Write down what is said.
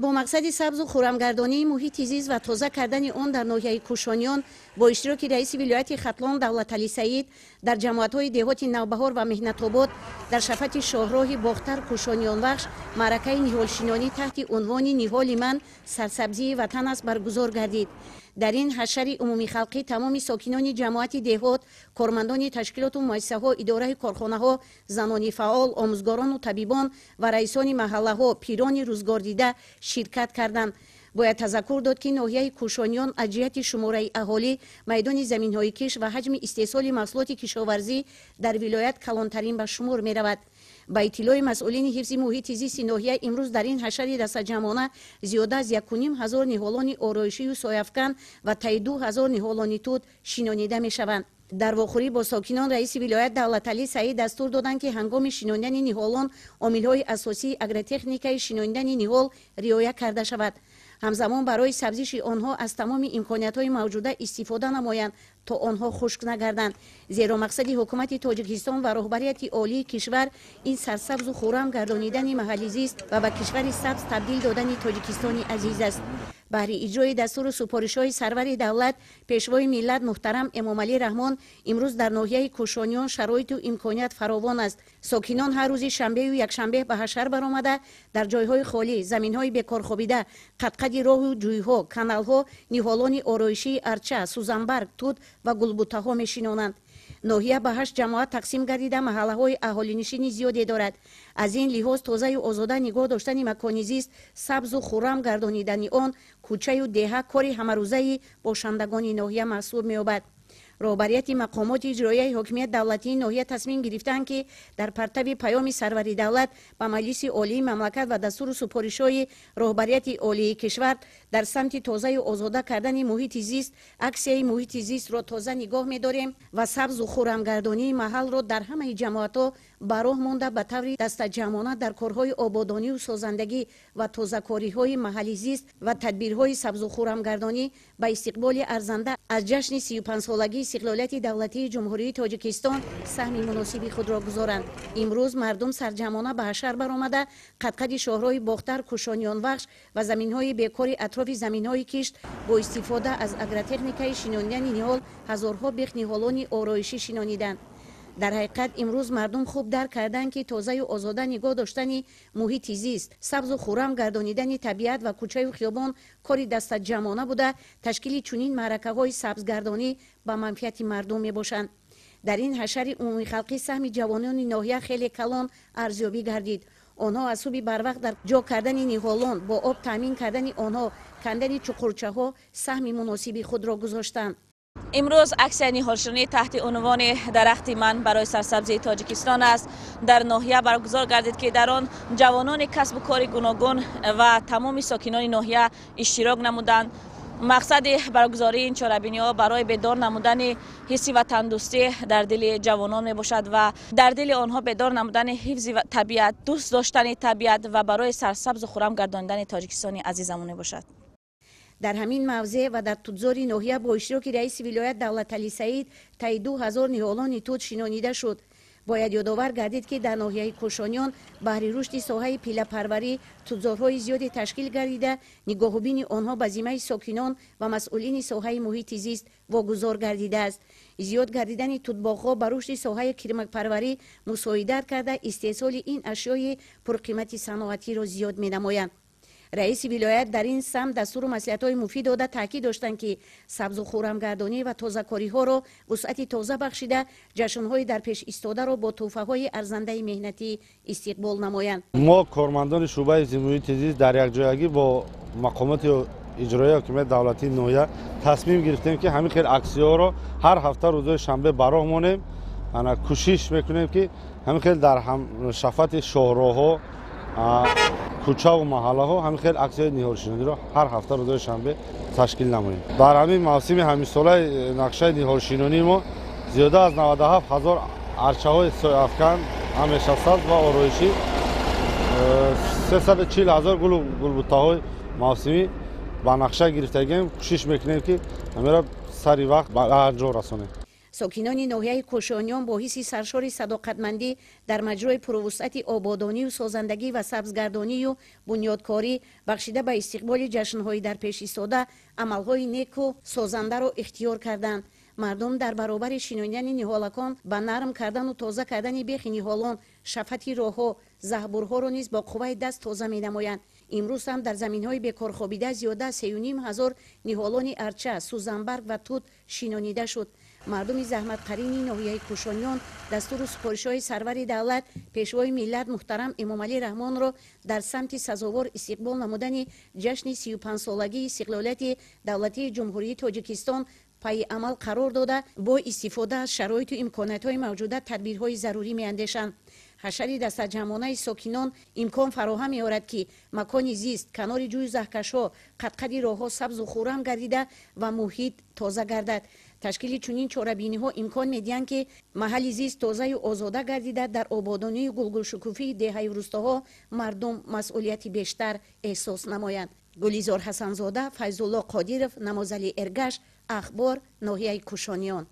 Бо мақсади сабзу хуррамгардонии муҳити зист ва тоза кардани он дар ноҳияи Кӯшониён бо иштироки раиси вилояти Хатлон Давлаталӣ Саид дар ҷамоатҳои деҳоти Навбаҳор ва Меҳнатобод дар шафати шоҳроҳи Бохтар Кӯшониён-Вахш маъракаи ниҳолшинонӣ таҳти унвони «Ниҳоли ман сарсабзии ватан аст» баргузор гардид. Дар ин ҳашари умумихалқӣ тамоми сокинони ҷамоати деҳот, кормандони ташкилоту муассисаҳо, идораи корхонаҳо, занони фаъол, омӯзгорону табибон ва раисони маҳаллаҳо, пирони рӯзгордида ширкат карданд. Бояд тазаккур дод, ки ноҳияи Кӯшониён аз ҷиҳати шумораи аҳолӣ, майдони заминҳои кишт ва ҳаҷми истеҳсоли маҳсулоти кишоварзӣ дар вилоят калонтарин ба шумор меравад. Ба иттилои масъулини ҳифзи муҳити зисти ноҳия, имрӯз дар ин ҳашари дастаҷамъона зиёда аз 1500 ниҳолони ороишию сояфкан ва таи 2000 ниҳолони тут шинонида мешаванд. Дар вохӯрӣ бо сокинон раиси вилоят Давлаталӣ Саид дастур доданд, ки ҳангоми шинонидани ниҳолон омилҳои асосии агротехникаи шинонидани ниҳол риоя карда шавад. Ҳамзамон барои сабзиши онҳо аз тамоми имкониятҳои мавҷуда истифода намоянд, то онҳо хушк нагарданд, зеро мақсади ҳукумати Тоҷикистон ва роҳбарияти олии кишвар ин сарсабзу хуррам гардонидани маҳалли зист ва ба кишвари сабз табдил додани Тоҷикистони азиз аст. Баҳри иҷрои дастуру супоришҳои сарвари давлат, пешвои миллат муҳтарам Эмомалӣ Раҳмон, имрӯз дар ноҳияи Кӯшониён шароиту имконият фаровон аст. Сокинон ҳар рӯзи шанбею якшанбе ба ҳашар баромада, дар ҷойҳои холӣ, заминҳои бекорхобида, қадқади роҳу ҷӯйҳо, каналҳо ниҳолони ороишии арча, сӯзанбарг, тут ва гулбутаҳо мешинонанд. Ноҳия ба ҳашт ҷамоат тақсим гардида, маҳаллаҳои аҳолинишини зиёде дорад. Аз ин лиҳоз тозаю озода нигоҳ доштани макони зист, сабзу хуррам гардонидани он, кӯчаю деҳа кори ҳамарӯзаи бошандагони ноҳия маҳсуб меёбад. Роҳбарияти мақомоти иҷроияи ҳокимияти давлатии ноҳия тасмим гирифтаанд, ки дар партави паёми сарвари давлат ба Маҷлиси Олии мамлакат ва дастуру супоришҳои роҳбарияти олии кишвар дар самти тозаю озода кардани муҳити зист аксияи «Муҳити зистро тоза нигоҳ медорем» ва сабзу хуррамгардонии маҳалро дар ҳамаи ҷамоатҳо ба роҳ монда, ба таври дастаҷамъона дар корҳои ободонию созандагӣ ва тозакориҳои маҳалли зист ва тадбирҳои сабзу хуррамгардонӣ ба истиқболи арзанда аз ҷашни 35-солагии истиқлолияти давлатии Ҷумҳурии Тоҷикистон саҳми муносиби худро гузоранд. Имрӯз мардум сарҷамъона ба ҳашар баромада, қадқади шоҳроҳи Бохтар Кӯшониён-Вахш ва заминҳои бекори атрофи заминҳои кишт бо истифода аз агротехникаи шинонидани ниҳол ҳазорҳо бех ниҳолони ороишӣ шинониданд. Дар ҳақиқат, имрӯз мардум хуб дарк карданд, ки тозаю озода нигоҳ доштани муҳити зист, сабзу хуррам гардонидани табиат ва кӯчаю хиёбон кори дастаҷамъона буда, ташкили чунин маъракаҳои сабзгардонӣ ба манфиати мардум мебошанд. Дар ин ҳашари умумихалқӣ саҳми ҷавонони ноҳия хеле калон арзёбӣ гардид. Онҳо аз субҳи барвақт дар ҷо кардани ниҳолон, бо об таъмин кардани онҳо, кандани чуқурчаҳо саҳми муносиби худро гузоштанд. Имрӯз аксияи ниҳолшинонӣ таҳти унвони «Дарахти ман барои сарсабзии Тоҷикистон аст» дар ноҳия баргузор гардид, ки дар он ҷавонони касбу кори гуногун ва тамоми сокинони ноҳия иштирок намуданд. Мақсади баргузории ин чорабиниҳо барои бедор намудани ҳисси ватандӯстӣ дар дили ҷавонон мебошад ва дар дили онҳо бедор намудани ҳифзи табиат, дӯст доштани табиат ва барои сарсабзу хуррам гардонидани Тоҷикистони азизамон мебошад. Дар ҳамин мавзеъ ва дар тутзори ноҳия бо иштироки раиси вилоят Давлаталӣ Саид таи 2000 ниҳолони тут шинонида шуд. Бояд ёдовар гардид, ки дар ноҳияи Кӯшониён баҳри рушди соҳаи пиллапарварӣ тутзорҳои зиёде ташкил гардида, нигоҳубини онҳо ба зиммаи сокинон ва масъулини соҳаи муҳити зист вогузор гардидааст. Зиёд гардидани тутбоғҳо ба рушди соҳаи кирмакпарварӣ мусоидат карда, истеҳсоли ин ашёи пурқимати саноатиро зиёд менамоянд. Раиси вилоят дар ин самт дастуру маслиҳатҳои муфид дода, таъкид доштанд, ки сабзу хуррамгардонӣ ва тозакориҳоро вусъати тоза бахшида, ҷашнҳои дар пеш истодаро бо тӯҳфаҳои арзандаи меҳнатӣ истиқбол намоянд. Мо, кормандони шӯъбаи муҳити зист, дар якҷоягӣ бо мақомоти иҷроияи ҳокимияти давлатии ноҳия тасмим гирифтем, ки ҳамин хел аксияҳоро ҳар ҳафта рӯзҳои шанбе ба роҳ монем. Ана кӯшиш мекунем, ки ҳамин хел дар шафати шоҳроҳҳо, кӯчаву маҳаллаҳо ҳамин хел аксияи ниҳолшинониро ҳар ҳафта рӯзҳои шанбе ташкил намоем. Дар ҳамин мавсими ҳамисолаи нақшаи ниҳолшинонии мо зиёда аз 97 ҳазор арчаҳои сояафкан, ҳамешасабз ва ороишӣ, 340 ҳазор гулу гулбуттаҳои мавсимӣ ба нақша гирифтагием. Кӯшиш мекунем, ки ҳамеро сари вақт ба анҷом расонем. Сокинони ноҳияи Кӯшониён бо ҳисси саршори садоқатмандӣ дар маҷрои пурвусъати ободонию созандагӣ ва сабзгардонию бунёдкорӣ, бахшида ба истиқболи ҷашнҳои дар пеш истода, амалҳои неку созандаро ихтиёр карданд. Мардум дар баробари шинонидани ниҳолакон ба нарм кардану тоза кардани бехи ниҳолон, шафати роҳҳо, заҳбурҳоро низ бо қувваи даст тоза менамоянд. Имрӯз ҳам дар заминҳои бекорхобида зиёда аз 3500 ниҳолони арча, сӯзанбарг ва тут шинонида шуд. Мардуми заҳматқарини ноҳияи Кӯшониён дастуру супоришҳои сарвари давлат, пешвои миллат муҳтарам Эмомалӣ Раҳмонро дар самти сазовор истиқбол намудани ҷашни 35-солагии истиқлолияти давлатии Ҷумҳурии Тоҷикистон пайи амал қарор дода, бо истифода аз шароиту имкониятҳои мавҷуда тадбирҳои зарурӣ меандешанд. Ҳашари дастаҷамъонаи сокинон имкон фароҳам меорад, ки макони зист, канори ҷӯю заҳкашҳо, қадқади роҳҳо сабзу хуррам гардида ва муҳит тоза гардад. Ташкили чунин чорабиниҳо имкон медиҳанд, ки маҳалли зист тозаю озода гардида, дар ободонию гулгулшукуфии деҳаю рустоҳо мардум масъулияти бештар эҳсос намоянд. Гулизор Ҳасанзода, Файзулло Қодиров, Намозалӣ Эргаш, Ахбор, ноҳияи Кӯшониён.